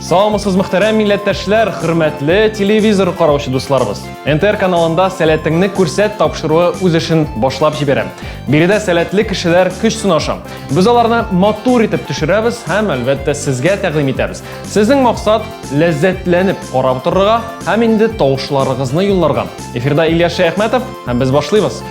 Саламсыз, мөхтәрәм милләттәшләр, хөрмәтле телевизор караучы дусларыбыз. НТР каналында Сәләтеңне күрсәт тапшыруы үз эшен башлап җибәрә. Биредә сәләтле кешеләр көч сынаша. Без аларны матур итеп төшерәбез һәм, әлбәттә, сезгә тәкъдим итәбез. Сезнең максат ләззәтләнеп карап торырга һәм инде тавышларыгызны юлларга. Эфирда Илья Шәяхмәтов һәм без башлыйбыз.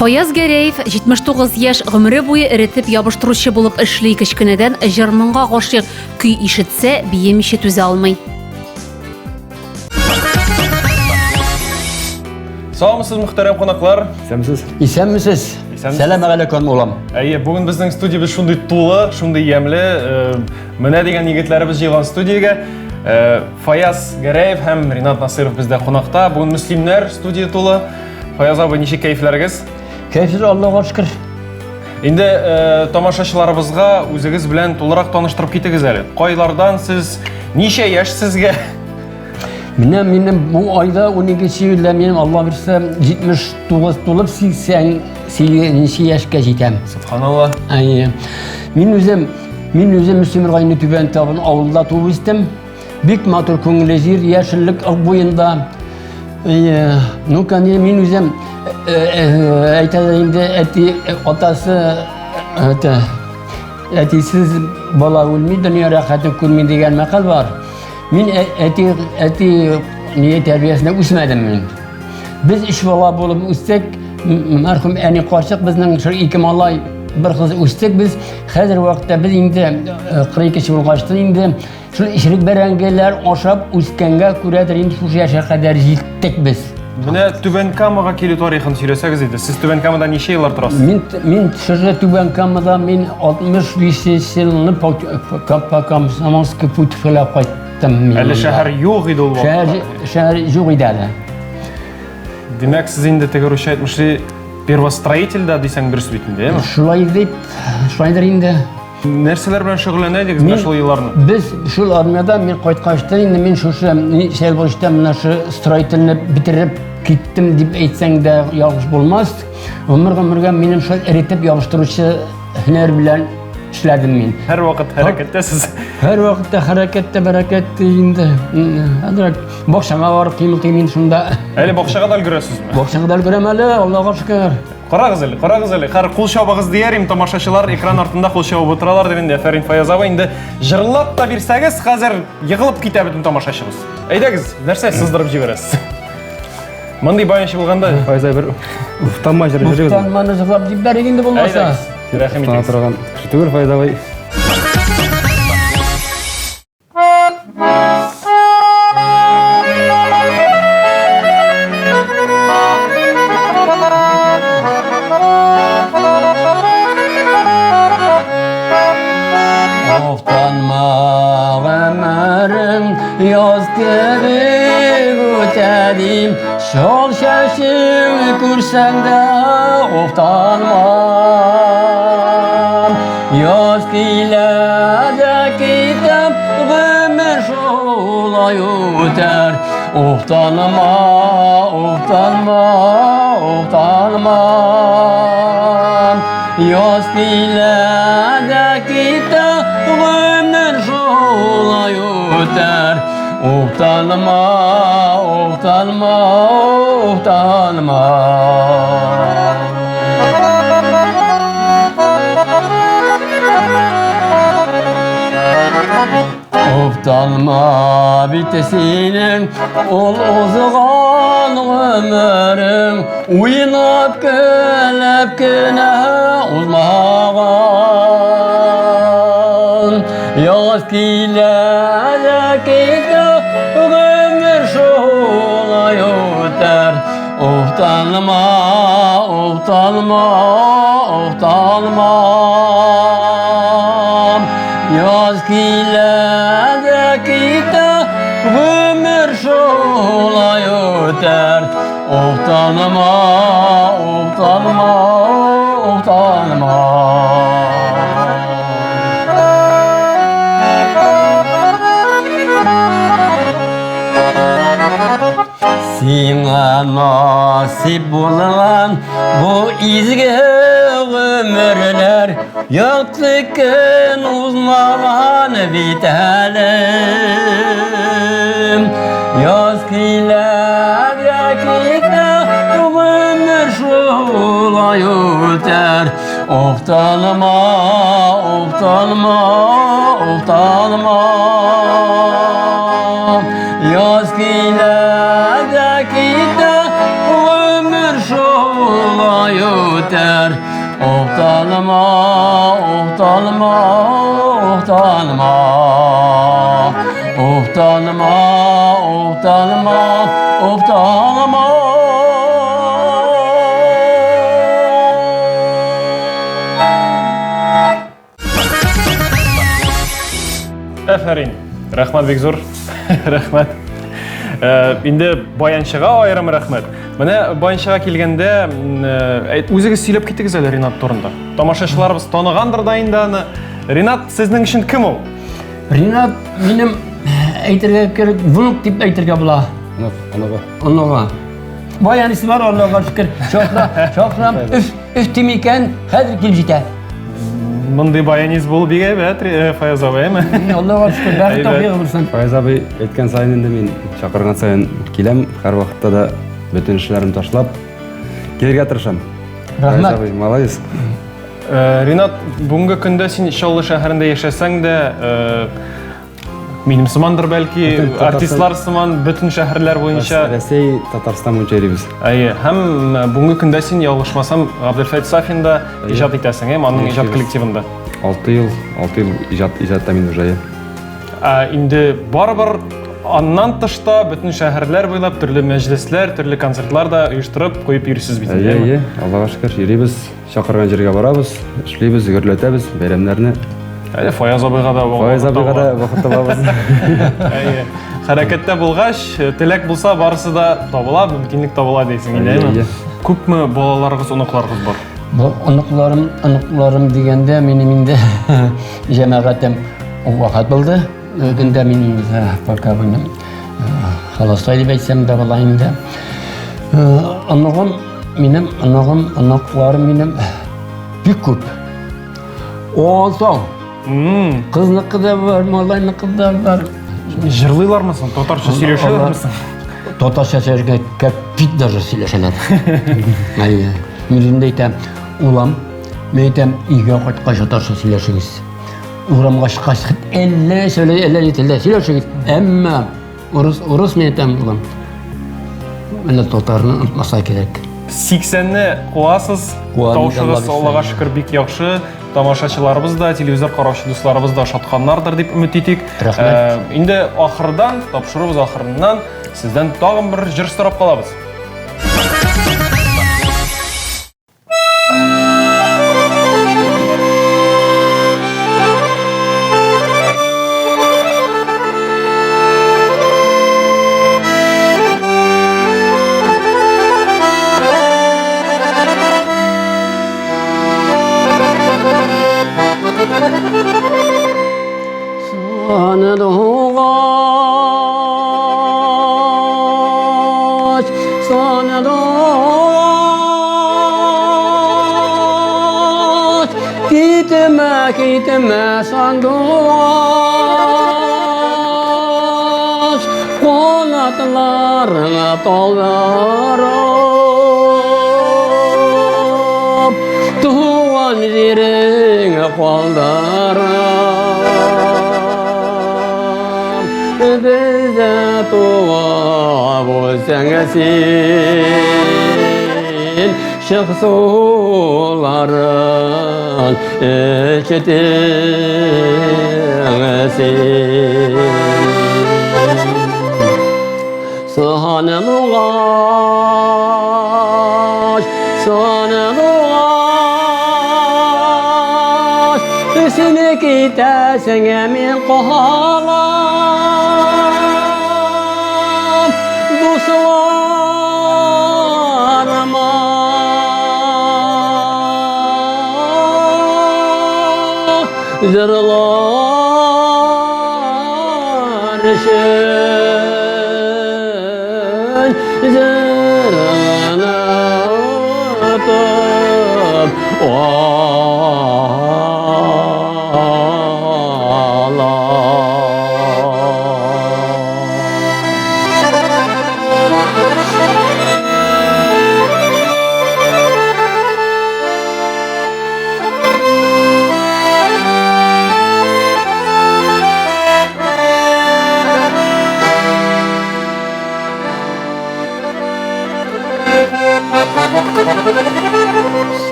Фаяз Гәрәев 79 яшь, гомере буе эретеп ябыштыручы булып эшли, кечкенәдән җыр-моңга гашыйк, көй ишетсә, биемичә түзә алмый. Саумысыз, мөхтәрәм кунаклар. Исәнмесез. Исәнмесез. Сәлам алейкум, улым. Әйе, бүген безнең студиябез шундый тулы, шундый ямьле, менә дигән егетләребез җыелган студиягә. Фаяз Гәрәев һәм Ринат Насыров бездә кунакта. Бүген мөслимнәр студия тулы. Фаяз абый, ничек кәефләрегез? Кәефсез, Аллага шөкер. Инде тамашачыларыбызга үзегез белән тулырак таныштырып китегез әле. Кайлардан сез, ничә яшь сезгә? Менә минем бу айда 12 июльдә минем Алла бирсә 79 тулып 88 яшькә җитәм. Субханалла. Әйе. Мин үзем Мөслим районы Түбән Табын авылында туып үстем. Бик матур күңелле җир, яшеллек буенда. Әйе. Ну, конечно, мин үзем әйтәләр инде, әти, атасы, это, әтисез бала үлми, дөнья рәхәтен күрми дигән мәкаль бар. Мин әти не тәрбиясендә үсмәдем мин. Без өч бала булып үстек. Мәрхүм әни карчык безнең шул ике малай, бер кыз үстек без. Хәзер вакытта без инде 42 булгач инде шул ишерек бәрәңгеләр ашап үскәнгә күрәдер инде шушы яшькә кадәр җиттек без. Менә Түбән Камага килү тарихын сөйләсәгез иде. Сез Түбән Камада ничә еллар торасыз? Мин шушы Түбән Камада мин 65 елны по Комсомольский путь кайттым. Мин Әле шәһәр юк иде ул вакытта. Шәһәр юк иде әле. Димәк, сез инде теге русча әйтмешли первостроитель да дисәң дөрес бит инде, әйеме? Шулай дип, шулайдыр инде. Нәрсәләр белән шөгыльләнә идегез менә шул елларны? Без шул армияда мин кайткачта инде мин шушы Сәлбурчта менә шу строительне бетереп киттем дип әйтсәң дә ялгыш булмас. Гомер-гомергә минем шул эретеп ябыштыручы һөнәр белән эшләдем мин. Һәр вакыт хәрәкәттә сез. Һәр вакытта хәрәкәттә, бәрәкәттә инде. Әзрәк бакчага барып кыймылтыйм инде шунда. Әле бакчага да өлгерәсезме? Бакчага да өлгерәм әле, Аллага шөкер. Карагыз әле, карагыз әле. Хәр кул чабыгыз дияр им, тамашачылар экран артында кул чабып утыралар дип инде. Афәрин, Фаяз абый, инде җырлап та бирсәгез, хәзер егылып китә бөтен тамашачыбыз. Әйдәгез, нәрсә сыздырып җибәрәсез? Мондый баянчы булганда, Фаяз абый, бер уфтанма җыры җырыгыз. Уфтанманы җырлап җибәрик инде булмаса. Әйдәгез, рәхим Уфтана итегез. торган кеше түгел Фаяз абый. Уфтанма гомерең яз кебек үтә дим. Шул чәчең күрсәң дә уфтанма. Яз килә дә китә, гомер шулай үтәр. Уфтанма, уфтанма, уфтанма. Яз килә дә китә, гомер шулай үтәр. Уфтанма, уфтанма, уфтанма. Уфтанма бит синең ул узган гомерең уйнап көлеп кенә узмаган. Яз килә дә китә, гомер шулай үтәр. Уфтанма, уфтанма, уфтанма. Яз килә дә китә, гомер шулай үтәр. Уфтанма, уфтанма, уфтанма. Сиңа насип булган бу изге гомерләр якты көн узмаган бит әле. Яз килә дә китә, гомер шулай үтәр. Уфтанма, уфтанма, уфтанма. Яз килә дә китә, гомер шулай үтәр. Уфтанма, уфтанма, уфтанма. Уфтанма, уфтанма, уфтанма. Әфәрин. Рәхмәт бик зур. Рәхмәт. Э, инде баянчыга аерым рәхмәт. Менә баянчыга килгәндә, э, үзегез сөйләп китегез әле Ринат турында. Тамашачыларыбыз таныгандыр да инде аны. Ринат сезнең өчен кем ул? Ринат минем әйтергә кирәк, внук дип әйтергә була. Онык, оныгы. Оныгы. Баянисы бар, Аллага шөкер. Чакыра, чакырам, өф, өф дим икән, хәзер килеп җитә. Мондый баянист булу бик әйбәт, э, Фаяз абый, әйме? Аллага шөкер, бәхет тәүфыйгы булсын. Фаяз абый әйткән саен инде мин чакырган саен киләм, һәрвакытта да бөтен эшләрен ташлап килергә тырышам. Рәхмәт. Фаяз абый, молодец. Э, Ринат, бүгенге көндә син Чаллы шәһәрендә яшәсәң дә, э, минем сымандыр бәлки, артистлар сыман бөтен шәһәрләр буенча. Рәсәй, Татарстан буенча йөрибез. Әйе, һәм э, бүгенге көндә син ялгышмасам, Габделфәт Сафин да иҗат итәсең, әйе, аның иҗат коллективында. 6 ел, 6 ел иҗат иҗатта мин уже. Ә инде барыбер аннан тышта бөтен шәһәрләр буйлап төрле мәҗлесләр, төрле концертлар да оештырып куеп йөрисез бит. Әйе, әйе, Аллага шөкер, йөрибез. Чакырган җиргә барабыз, эшлибез, гөрләтәбез бәйрәмнәрне. Әле Фаяз абыйга да Фаяз абыйга да вакыт табабыз. Әйе. Хәрәкәттә булгач, теләк булса, барысы да табыла, мөмкинлек табыла дисең инде, әйеме? Күпме балаларыгыз, оныкларыгыз бар? Бу оныкларым, оныкларым дигәндә минем инде җәмәгатем вафат булды. Көндә мин пока минем холостой дип әйтсәм дә була инде. Оныгым Минем оныгым, оныкларым минем бик күп. Алтау. Кызныкы да бар, малайныкы да бар. Җырлыйлармы соң? Татарча сөйләшәләрме соң? Татарча сөйләшергә кәпит даже сөйләшәләр. Әйе. Мин инде әйтәм, улам, мин әйтәм, өйгә кайткач татарча сөйләшегез. Урамга чыккач, әллә сөйлә, әллә ни телдә сөйләшегез. Әмма Урыс, урыс мин әйтәм, улым. Менә татарны онытмаса кирәк. 80-не куасыз, тавышыгыз Аллага шөкер бик яхшы. Тамашачыларыбыз да, телевизор караучы дусларыбыз да ошатканнардыр дип өмет итик. Рәхмәт. Э, инде ахырдан, тапшыруыбыз ахырыннан сездән тагын бер җыр сорап калабыз. Сандугач, китмә, китмә, сандугач, канатларыңа талдырып, туган җиреңә калдырып, бездә туа булсаң син, чык суларын эчтең син. Сандугач, сандугач, син китәсең, мин калам. Дусларыма җырлар өчен җырын атып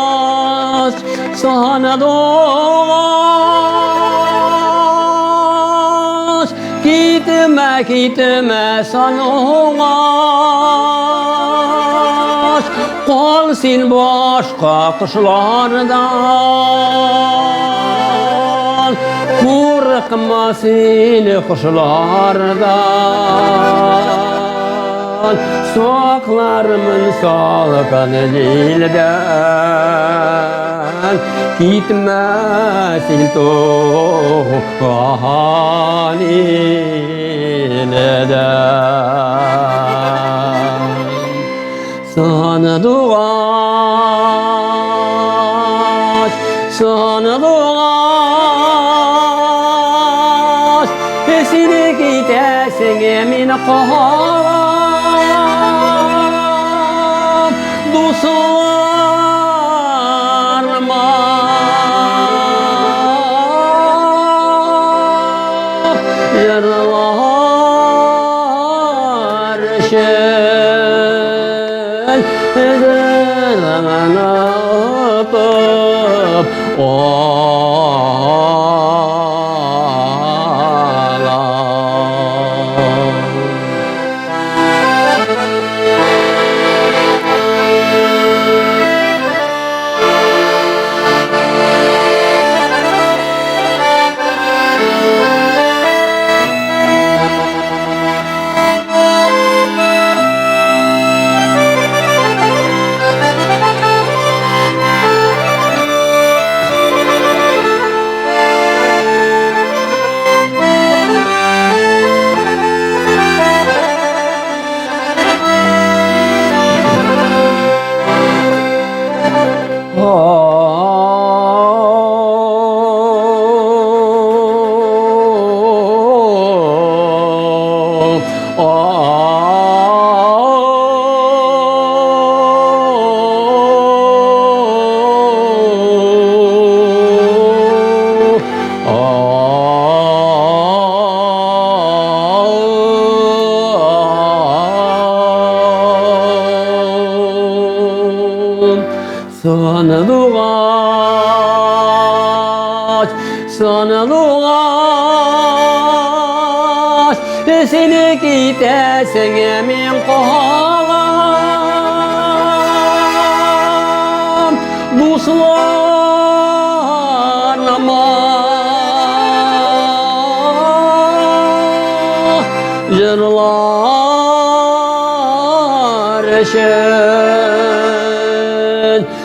Сандугач, сандугач, китмә, китмә, сандугач, кал син башка кошлардан, курыкма син кошлардан, саклармын салкын җилдән, китмә син туган илдән. Сандугач, сандугач, син китәсең, мин калам, дусларыма җырлар өчен җырын атып алам. Сандугач, сандугач, син китәсең, мин калам, дусларыма җырлар өчен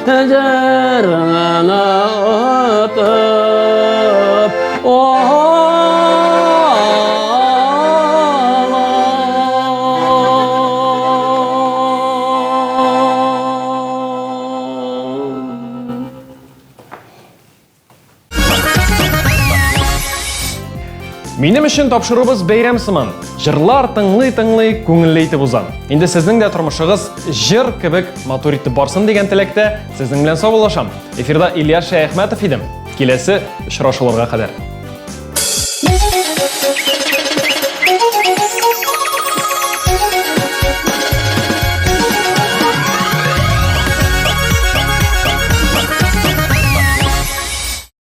җырын атып алам. Минем өчен тапшыруыбыз бәйрәм сыман. Җырлар тыңлый-тыңлый күңелле итеп уза. Инде сезнең дә тормышыгыз җыр кебек матур итеп барсын дигән теләктә сезнең белән саубуллашам. Эфирда Ильяс Шәяхмәтов идем. Киләсе очрашуларга кадәр.